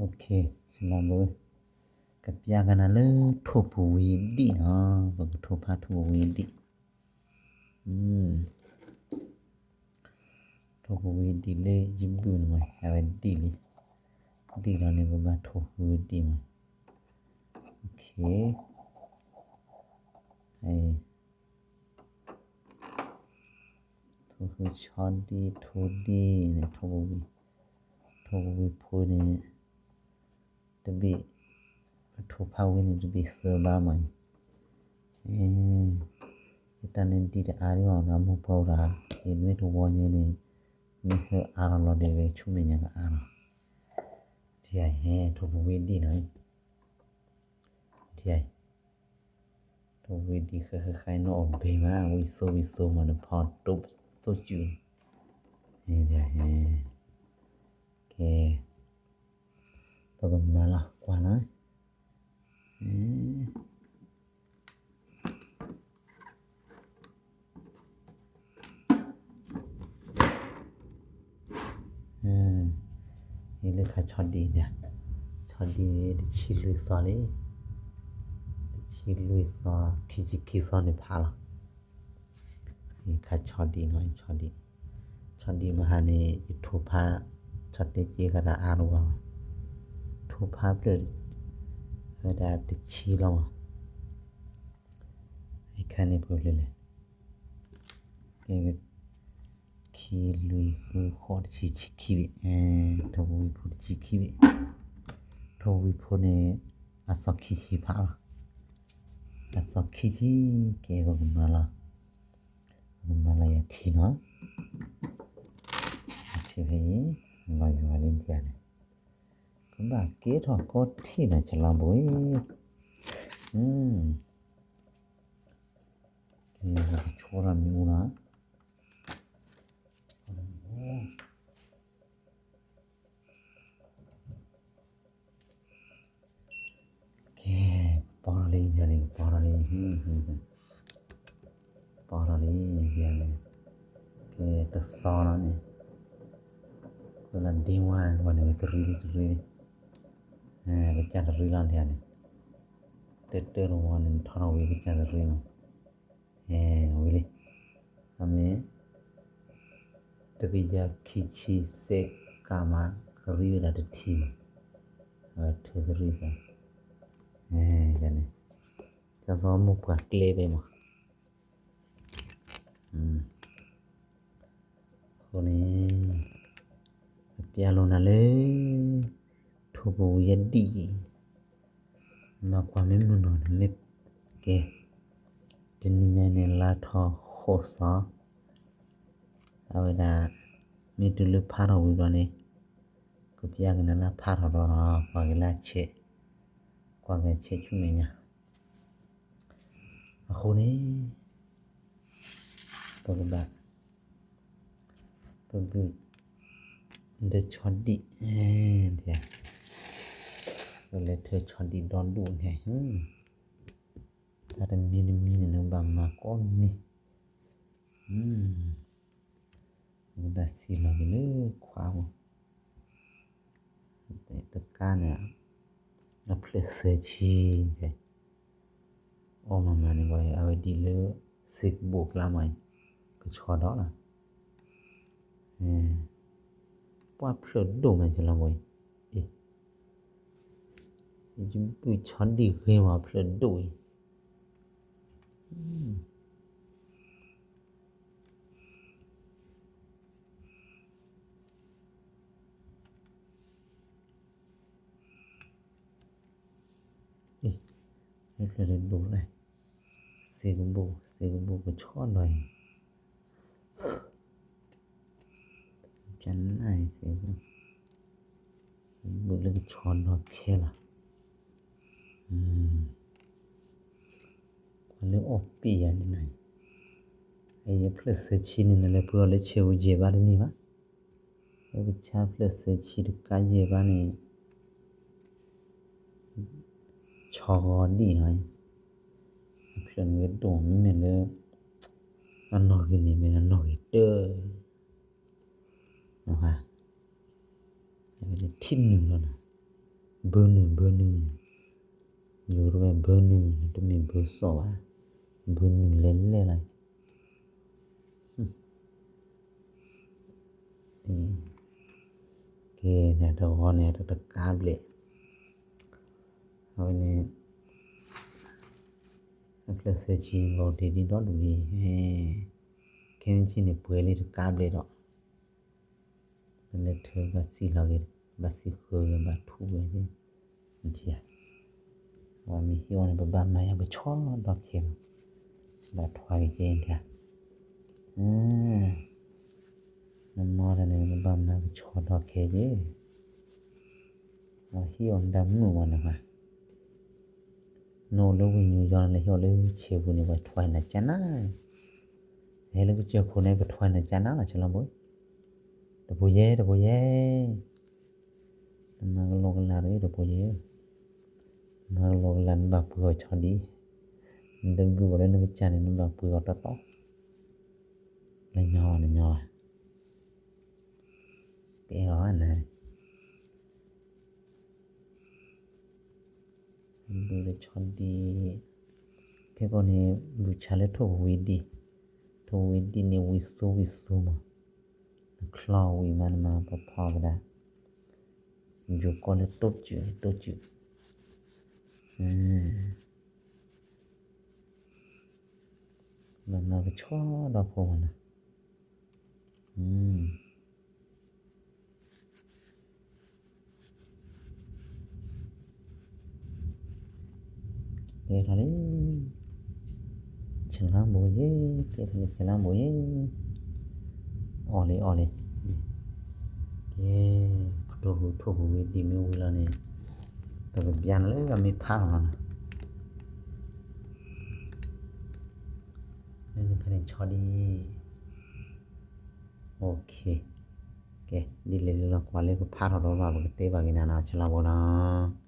OK, လီၤဘိ, ကပျၢ်ကနၤလၢထိၣ်ပူၤဝံၤဒံၣ်နီၤ, ပကထိၣ်ဖးထိၣ်ပူၤဝံၤဒံၣ်, ထိၣ်ပူၤဝံၤဒံၣ်လၢယဘုၣ်န့ၣ်မး အဝဲဒံၣ်လံ, ဒံၣ်လီၤန့ၣ် ပဘၣ်ထိၣ်ဃုဒံၣ်မး, OK, ထိၣ်ဃုဆီဒံၣ်ထိဒံၣ်န့ၣ် ထိၣ်ပူၤဝံၤ, ထိၣ်ပူၤဝံၤဖိန့ၣ် တဘ့ၣ်, ပထိၣ်ဖးဝံၤန့ၣ် တဘ့ၣ်သၢဘၣ်မးအံၤ, ယတၢ်န့ၣ်ဒံၣ်တအါဒံးဘၣ်နီၤ မိၢ်ပှၢ်အိၣ်ဒီး, ယမ့ၢ်တဝီညါန့ၣ်, မ့ၢ်ဟဲအါထီၣ်လီၤဒံးဝဲဆူမဲာ်ညါကအါလီၤ, ထံဧါ, ထိၣ်ပူၤဝံၤဒံၣ်နီၤ, ထံဧါ, ထိၣ်ပူၤဝံၤဒံၣ်ဃဲဃဲဃဲနီၣ်အီၣ်ဘ့မး ဝံၣ်စိဝံၣ်စိမး နဖီတိၢ်သိၣ်စုၣ်န့ၣ်, ကဲ, ပကမၤလီၤကွၢ်နီၤ, အံၤလၢခါဆီဒံၣ်န့ၣ်, ဆီဒံၣ်န့ၣ် တဆံလွံၢ်သီလံ, တဆံလွံၢ်သီ, ခံဆံခံသီန့ၣ်ဖးလီၤ, ခါဆီဒံၣ်နီၤ, ဆီဒံၣ်, ဆီဒံၣ်မဟါန့ၣ် ယထိၣ်ဖး, ဆီတဲက့ၤဂၤဒၣ်အါတဝါဘၣ်, ထိၣ်ဖးဖျၢၣ်, ဝဲဒၣ်တဆံလီၤမး, အခါန့ၣ်ပှဲၤဖျၢၣ်လဲၣ် ခံလွံၢ်ဃုဃိးတဆံ ဆံခံဘ့ၣ်, ထိၣ်ပူၤဝံၤဖိတဆံခံဘ့ၣ်, ထိၣ်ပူၤဝံၤဖိန့ၣ် အသီခံဆံဖးလီၤ, အသီခံဆံ, ကဲပကမၤလီၤ, ပကမၤလီၤယထံနီၤ, ထံဖဲအံၤ, လီၤယွၤလံဒ်န့ၣ်, ကဘၣ်ကဲထီၣ်ကီထံၣ်နီၤ ကလီၤဘိ, ကဲပကဆိထီၣ်မ့ၣ်အူလီၤ ကဲ, ပီထီၣ်လံန့ၣ်, ပီထီၣ်လံ, ပီထီၣ်လံန့ၣ်, ကဲတသီလီၤန့ၣ်, ကလၢဒ့ဝါဝဲန့ၣ် ဝဲတရံးလံတရံးလံ, ကစၢ်တရံးလီၤန့ၣ်, တၢ်တၢ်တဝီန့ၣ် ထီထီၣ်ဝံၤကစၢ်တရံးလီၤ ဝံၤလံ, အမ့ၢ် တကယၤခံဆံစဲးကးမး ကရံးဝဲဒၣ်တထံၣ်မး, အဝဲထုးတရံးသး, န့ၣ်, ကၢ်သီမိၢ်ပှၢ်ကျဲဖဲမး, အဃိန့ၣ် အပျဲလိာ်နၤလၢ ထိၣ်ပူၤဝံၤယဲဒံၣ်, မၤကွၢ်မ့ၢ်မုၢ်နီၤန့ၣ်မ့ၢ်ကဲ, တနံၤညါန့ၣ် လါထီၣ်ဃိးသီ, အဝဲဒၣ် မ့ၢ်တုၤလၢဖးထီၣ်ဝံၤဘျီန့ၣ် ကပျၢ်က့ၤနၤလၢဖးထီၣ်ဒီးနီၤ ကွၢ်က့ၤလၢဆဲး, ကွၢ်က့ၤဆဲးဆူမဲာ်ညါ အဃိန့ၣ် ပကဘၣ် ပဘုၣ် ဒီးဆီဒံၣ်, ပလဲၤထုးဆီဒံၣ်ဒီဒူၣ်န့ၣ်, တၢ်တမံၤတမံၤန့ၣ် နဘၣ်မၤကိးမံၤ, နဘၣ်စံၣ်လီၤက့ၤလၢခွါပူၤ တကါန့ၣ် အဖျၢၣ်သၢဆံဖဲ အီၣ်မၤမၤန့ၣ်ဝဲ အဝဲဒ်လၢ စ့ကဘိၣ်ကျါမးအံၤ ကဆီဒီးလီၤ, ပှၢ်ဖျၢၣ်ဒိၣ်မး ကလီၤဘိအံၤ, ယဘုၣ်ဆီဒံၣ်ဂ့ၤမး ဖျၢၣ်ဒိၣ်အံၤ ဖျၢၣ်ဒိၣ်လဲၣ်, စ့ကဘိၣ် စ့ကဘိၣ်ကဆီဒီးအံၤ, ကနၣ်အံၤ စ့ကဘိၣ်လၢကဆီဒီးခဲလီၤ, ကွၢ်လၢအီၣ်ပ့ၢ်ယၤန့ၣ်နၤ, အံၤအဖျၢၣ်သၢဆံန့ၣ် နလဲၤပှ့ၤအီၤလၢဆဲးပူၤယဲၢ်ဘးတန့ၢ်ဘၣ်, လၢပဆါဖျၢၣ်သၢဆံတကါယဲၢ်ဘးန့ၣ် ဆီဂီၤဒံၣ်နီၤ, အဖျၢၣ်န့ၣ်ကဒိၣ်မး မ့မ့ၢ်လၢ အနီၣ်ဂံၢ်န့ၣ် မ့ၢ်အနီၣ်ဂံၢ်တၢ, ထံၣ်နုာ်လီၤနီၤ, ဘုနုာ် ဘုနုာ်, ယိၤတဝဲဘုနုာ် တမ့ၢ်ဘုစီၣ်ဘၣ်, ဘုနုာ်လဲၤလဲၣ်လီၤ. ကဲန့ၣ်တဂီၤန့ၣ် တကးဘျဲၣ်, အဝဲန့ၣ် အဖျၢၣ်သၢဆံဂီၤဒ့ဒံးဒီဒူၣ်ဒံး, ခဲမုၢ်ဆ့ၣ်န့ၣ် ပှဲၤလံတကးဘျဲၣ်ဒီး ပလဲၤထၢဘၣ်စံၣ်လီၤက့ၤ, ဘၣ်စံၣ်ဃၢက့ၤဘၣ်ထူဝဲက့ၤ, နထံၣ်ဧါ, အဝဲမ့ၢ်ဟံၣ်အီၤန့ၣ် ပဘၣ်မၤယၤကဆီဒီခဲလီၤ, ဘၣ်ထွါက့ၤက့ၤနထံၣ်ဧါ, နမီတၢ်န့ၣ် ပဘၣ်မၤကဆီဒီခဲက့ၤ, အဟံၣ်အီၤဒၣ်မုၢ်မးနဟါ နအိၣ်လၢဝ့ၢ်ညိယီန့ၣ် ဟဲအိၣ်လၢဆဲးပူၤန့ၣ် ပထွါနၤကနၤ, ဟဲလၢကစၢၢ်ခိၣ်န့ၣ် ပထွါနၤကနၤလီၤ ဆလီဘိ, တပူၤယဲ တပူၤယဲ, နမၤကလီကလီတဂ့ၤ တပူၤယဲ, မၤကလီကလီ နဘၣ်ပှ့ၤအီၤဆီဒံး, နတဘျုးအီၤလၢနကစၢ်န့ၣ် နဘၣ်ပှ့ၤအီၤတီတီ, နညီနညီ, ပအဲၣ်အီၤနၤ ဘျုးလၢဆီဒံး, ခဲကိာ်န့ၣ် ဘျုးဆါလၢထိၣ်ဝံၤဒံး, ထိၣ်ဝံၤဒံးန့ၣ် ဝံၤစိဝံၤစိမး, နချီဝံၤမး နမၤပဖီကဒါ, ယိၤကီၢ်လၢတိၢ်စုၣ် တိၢ်စုၣ်, မၤမၤကဆီဒီဖိမးနီၤ, ကဲထီၣ်လံ, ဆလါဘိယဲ, ကဲထီၣ်လံဆလါဘိယဲ, အီၣ်လံအီၣ်လံ, ကဲ, ပတိၢ်ဟူးထိၣ်ဟူးဝံၤဒံးမ့ၢ်ဝံၤလီၤန့ၣ်, ပကဘျါနၤလၢအမ့ၢ်ဖးထီၣ်လီၤနီၤ, လၢနခါန့ၣ်ဆီဒံး ကဲ, ဒ်လဲၣ်လၢလီၤကွၢ်လၢပဖးထီၣ်ဒီးဘၣ် ပကတဲဘၣ်က့ၤနၤနီၤ ဆလါဘိနီၤ.